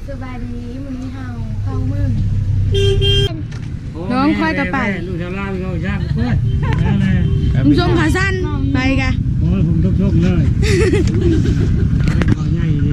ສະບາຍດີ ມື້ນີ້ເຮົາເຂົ້າເມືອງ ນ້ອງຂ້ອຍກໍໄປ ລູກຊາວລາວເຂົາຊ່າງເປີດ ແລ້ວແຫຼະ ລຸງຊົງຂາສັ້ນ ໄປກະ ໂອ້ຍ ຜົມຕົກຊົງເລີຍ ເຂົາໃຫຍ່ດີ.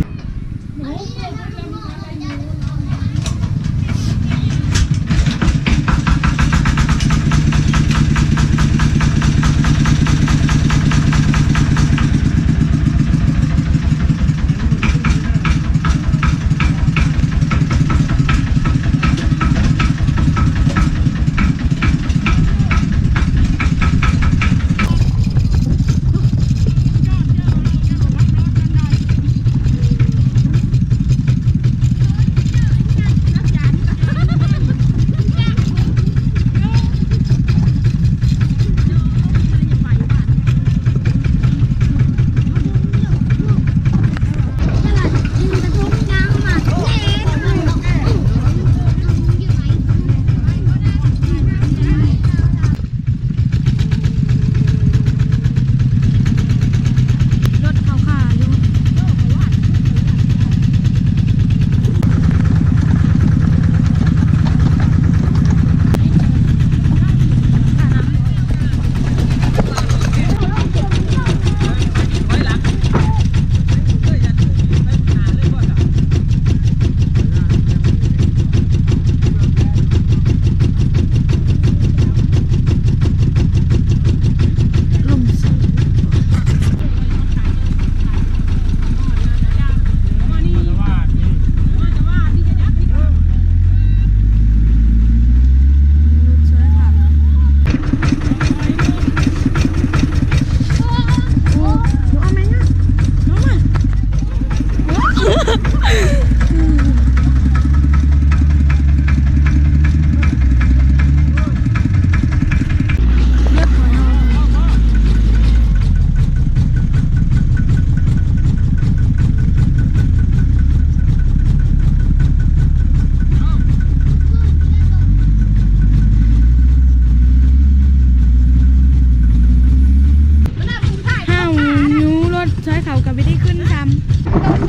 ເຮົາຢູ່ລົດ ຊ່ອຍເຂົາກໍບໍ່ໄດ້ຂຶ້ນຊ້ຳ.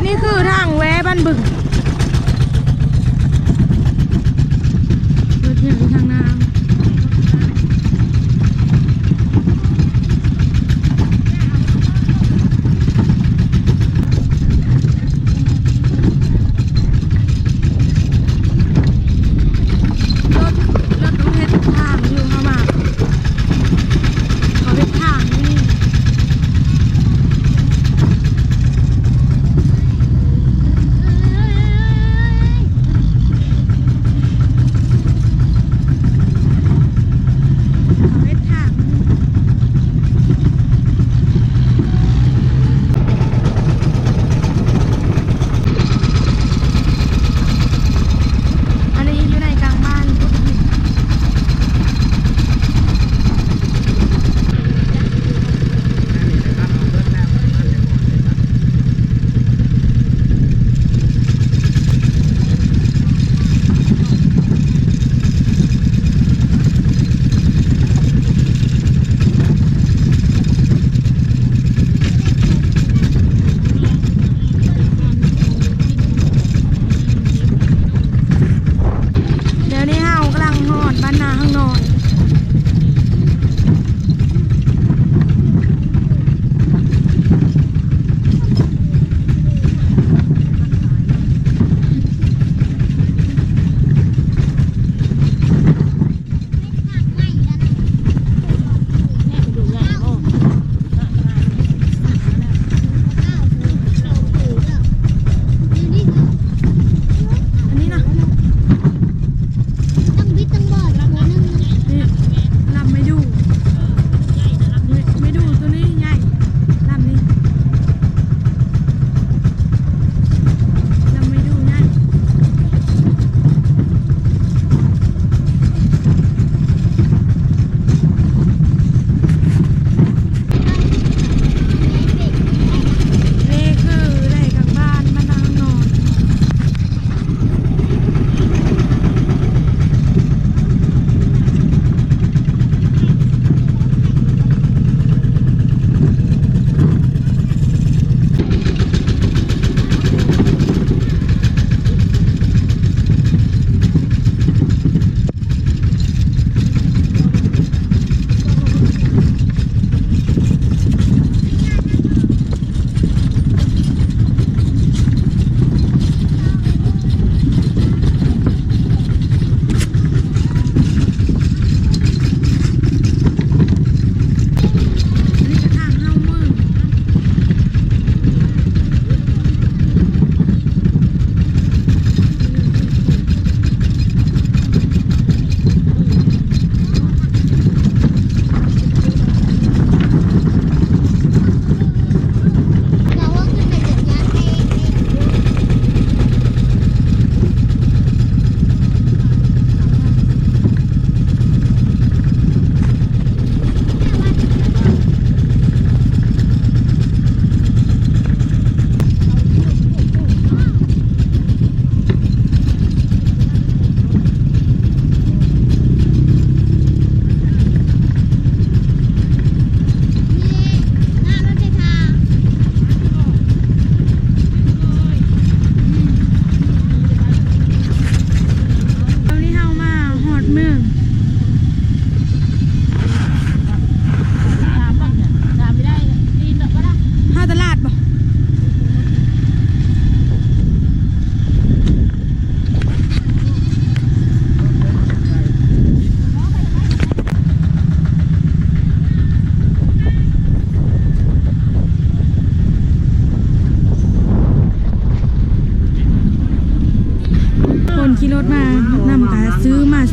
ນີ້ຄືທາງແວບ້ານບຶງ ລົດໃຫຍ່ທາງໜ້າ ລົດ ລົດເຂົາເຮັດທາງຢູ່ ເຮົາມາ ເຂົາເຮັດທາງຢູ່ນີ້.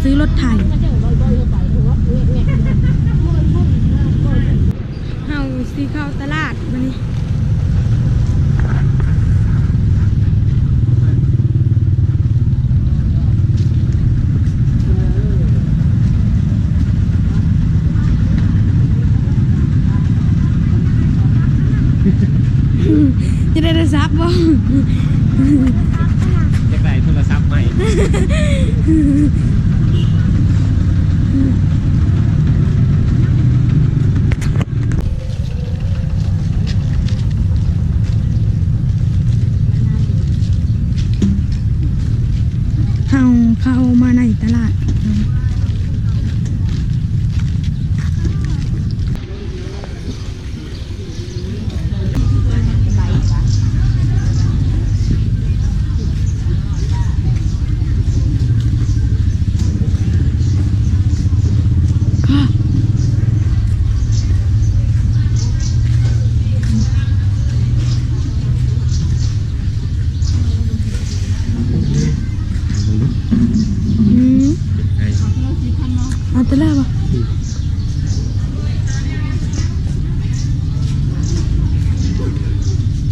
ຊື້ລົດໄຖ. ເຮົາຊິເຂົ້າຕະຫຼາດມື້ນີ້. ຈະໄດ້ໂທລະສັບບໍ່? ຢາກໄດ້ໂທລະສັບໃໝ່. ເຮົາເຂົ້າມາໃນຕະຫຼາດ. ອືມ ເອົາແຕ່ລະບໍ່?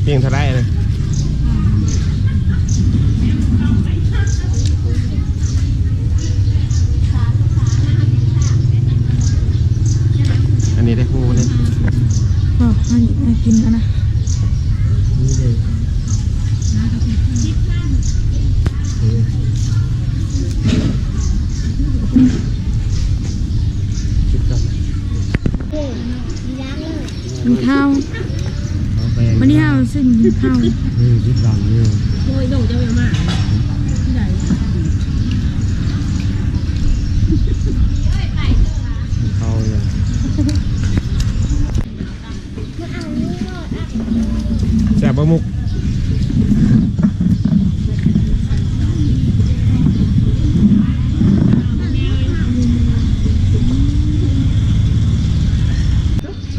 ປີ້ງເທົ່າໃດນະ? ອັນນີ້ໄດ້ຮູ້ເດ້. ບໍ່ ອັນນີ້ ອັນກິນອັນນະ ນີ້ເດ້. ກິນເຂົ້າ. ເອົາແປງ ວັນນີ້ເຮົາຊິມກິນເຂົ້າ. ເອີ ຊິບບາດນີ້. ໂອ້ຍ ດົງຈະແມ່ນມາທີ່ໃດ? ກິນເຂົ້າຢູ່. ແຊບບໍ່ມຸກ?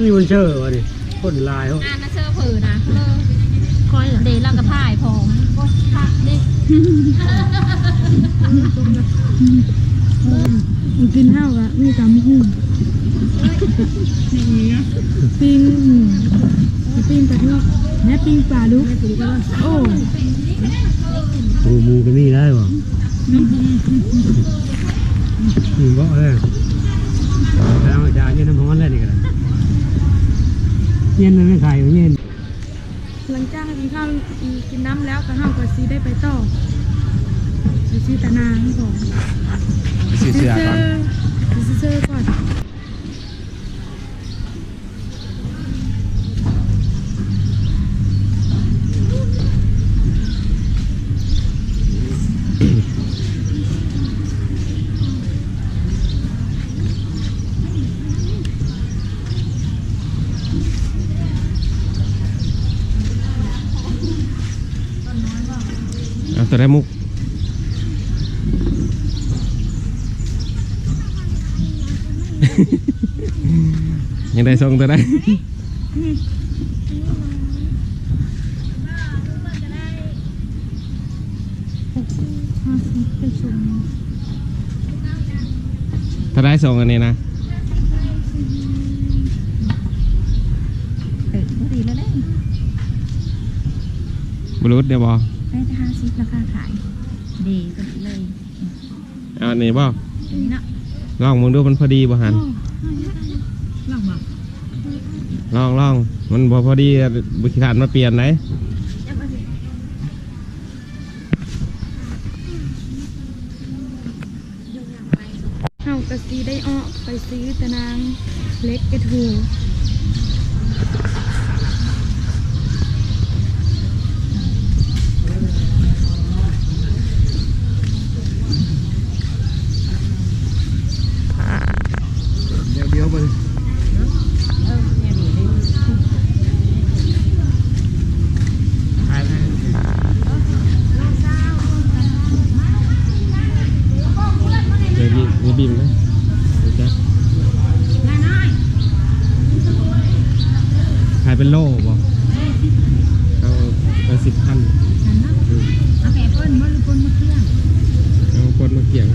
ມີຄົນເຊີບໍ່ນີ້? ຄົນຫຼາຍເນາະ. ອ່ານນະເຊີເຜີນະ ເລີ ເດ ລາວກໍຖ່າຍພ້ອມ. ໂອ້ຍ ຄັກເດ້. ກິນເຮົາກະມີຕຳຫຸ່ງ ປີ້ງ ປີ້ງປາທູ ແລະ ປີ້ງປາດຸກ. ໂອ້ ໂອ້ ໝູກະມີໄດ້ບໍ່? ອືມ ບໍ່ເລີຍ. ແລ້ວຈາເຢັນນ້ຳຮ້ອນແລ້ວນີ້ກະໄດ້. ເຢັນແລ້ວແມ່ນໄຂ່ເຢັນ. ຫຼັງຈາກກິນເຂົ້າ ກິນນ້ຳແລ້ວ ກະເຮົາກະຊິໄດ້ໄປຕໍ່ ໄປຊື້ຕານາງຂອງ ໄປຊື້ເສື້ອກ່ອນ ໄປຊື້ເສື້ອກ່ອນ. ເອົາໂຕໃດມຸກ? ຢາກໄດ້ຊົງໂຕໃດ? ເທົ່າໃດຊົງອັນນີ້ນະ? ເອີ ພໍດີແລ້ວເດ້. ບໍ່ຫຼຸດເດ້ບໍ່? ໄດ້ແຕ່ຫ້າສິບ ລາຄາຂາຍເດ້ ພໍດີເລີຍ. ເອົາອັນນີ້ບໍ່? ອັນນີ້ເນາະ. ລອງເບິ່ງດູ ມັນພໍດີບໍ່ຫັ້ນ? ລອງບໍ່? ລອງ ລອງ. ມັນບໍ່ພໍດີ ບໍ່ຂີ້ຄ້ານມາປ່ຽນໃດ. ເຮົາກະຊິໄດ້ອອກໄປຊື້ຕານາງເລັກເກັດໂຮ. ແນວດຽວບໍ່ນີ້? ເອີ ມີ ມີບີມເດ້ ຮູ້ຈັກ. ຂາຍເປັນໂລບໍ່? ເອົາ ເອົາສິບພັນ. ເອົາແຕ່ເພິ່ນບໍ່ ຫຼືປົນມາກ້ຽງ? ເອົາປົນມາກ້ຽງ.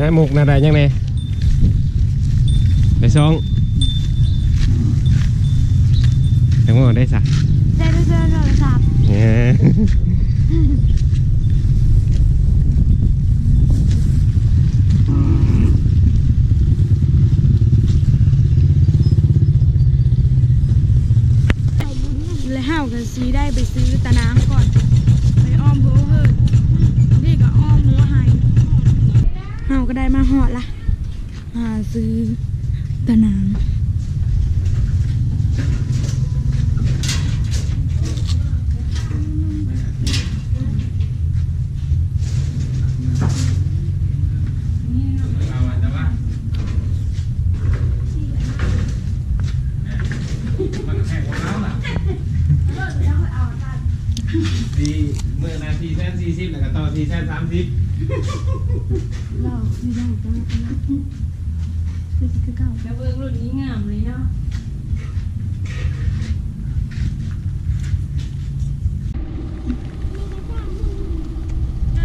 ໄດ້ໝົກນະ ໄດ້ຫຍັງແດ່? ໄດ້ສອງ ແຕງໂມໄດ້ສາມ ໄດ້ໂທລະສັບ ເອີ ແລະເຮົາກໍຊິໄດ້ໄປຊື້ຕານາງກ່ອນ ໄປອ້ອມໂຮເຮີດ ນີ້ກໍອ້ອມຫົວໄຮ່ ເຮົາກໍໄດ້ມາຮອດລະ ຫາຊື້ຕານາງ. ສີ່ ມື້ລະສີ່ແສນສີ່ສິບ ແລ້ວກໍຕໍ່ສີ່ແສນສາມສິບ ລອງຊິໄດ້ຈັງ ຄືເກົ່າ ແລ້ວເບິ່ງລຸ້ນນີ້ງາມເລີຍເນາະ.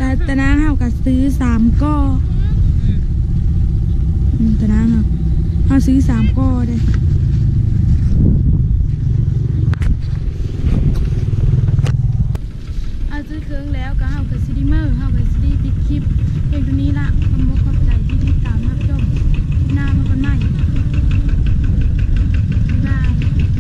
ຕາ ຕານາງເຮົາກໍຊື້ສາມກໍ ອືມ ອືມ ຕານາງເຮົາ ເຮົາຊື້ສາມກໍເດ້. ເອົາ ຊື້ເຄື່ອງແລ້ວກໍເຮົາກໍຊິໄດ້ເມືອ ເຮົາກໍຊິໄດ້ປິດຄລິບພຽງເທົ່ານີ້ລະ. ຂອບອົກຂອບໃຈທີ່ຕິດຕາມຮັບຊົມ. ຄລິບໜ້າພົບກັນໃໝ່. ບາຍບາຍ.